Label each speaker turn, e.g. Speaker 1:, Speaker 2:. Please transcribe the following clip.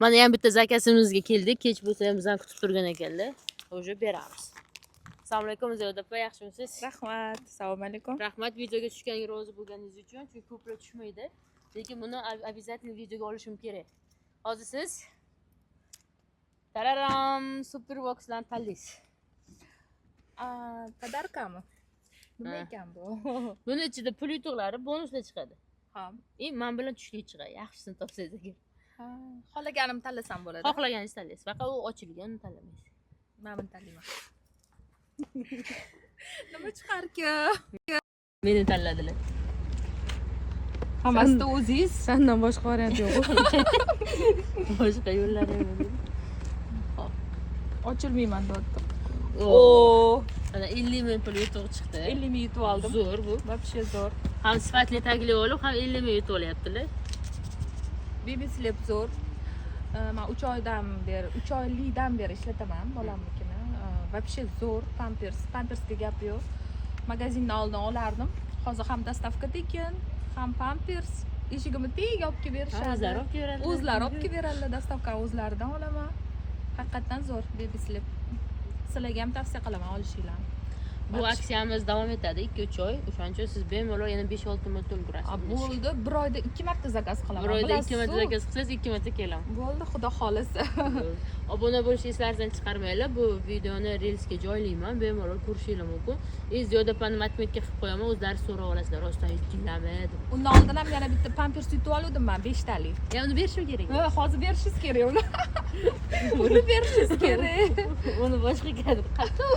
Speaker 1: Mana ham bitta zakazimizga keldik. Kech bo'lsa ham bizani kutib turgan ekanlar. Уже beramiz. Assalomu alaykum, Ziyoda opa, yaxshimisiz?
Speaker 2: Rahmat, assalomu alaykum.
Speaker 1: Rahmat videoga tushganga rozi bo'lganingiz uchun, chunki ko'plar tushmaydi. Lekin buni обязательно videoga olishim kerak. Hozir siz tararam, super boxlarni tanlaysiz.
Speaker 2: Подарка mi? Nima
Speaker 1: Ha.
Speaker 2: ekan bu?
Speaker 1: Buni ichida pul yutuqlari, bonuslar chiqadi.
Speaker 2: Ha.
Speaker 1: И man bilan tushlik chiqadi. Yaxshisini topsangiz agar.
Speaker 2: Ha, xohlaganimni tanlasam bo'ladi.
Speaker 1: Xohlaganingizni tanlaysiz. Faqat u ochilgan, uni tanlamaysiz.
Speaker 2: Mana buni tanlayman. Nima chiqarkan?
Speaker 1: Meni tanladilar.
Speaker 2: Hammasida o'zingiz.
Speaker 3: Sandan boshqa variant yo'q.
Speaker 1: Boshqa yo'llari yo'q.
Speaker 2: Ochilmayman deyapti.
Speaker 1: O. Mana 50 ming pul yutuq chiqdi.
Speaker 2: 50 ming yutib oldim.
Speaker 1: Zo'r bu.
Speaker 2: Вообще zo'r.
Speaker 1: Ham sifatli tagli olib, ham 50 ming yutib olyaptilar.
Speaker 2: Baby Sleep zo'r. Man 3 oydan beri, 3 oylikdan beri ishlataman bolamnikini. Вообще zo'r pampers. Pampersga gap yo'q. Magazindan oldin olardim. Hozir ham доставка tekin, ham pampers. Eshigimni tagiga olib kelib berishadi.
Speaker 1: O'zlari olib keladi.
Speaker 2: O'zlari olib kelib beradilar, доставка o'zlaridan olaman. Haqiqatdan zo'r Baby Sleep. Sizlarga ham tavsiya qilaman olishinglarni.
Speaker 1: Bu aksiyamiz davom etadi 2-3 oy. O'shaning uchun siz bemalol yana 5-6 marta ulgurasiz.
Speaker 2: A, bo'ldi, bir oyda ikki marta zakaz qilaman.
Speaker 1: Bir oyda ikki marta
Speaker 2: Bilasiz-ku.
Speaker 1: zakaz qilsangiz, ikki marta kelaman.
Speaker 2: Bo'ldi, xudo xohlasa.
Speaker 1: Obuna bo'lishni eslaringizdan chiqarmanglar. Bu videoni reelsga joylayman, bemalol ko'rishinglar mumkin. И Ziyoda opani отметка qilib qo'yaman, o'zlari so'rab olasizlar, rostdan yutdinglarmi deb.
Speaker 2: Undan oldin ham yana bitta pampers yutib olgandim man, beshtalik.
Speaker 1: Ya, uni berishim kerak.
Speaker 2: Ha, hozir berishingiz kerak uni. Uni berishingiz kerak.
Speaker 1: Uni boshqa kadr. Qattiq.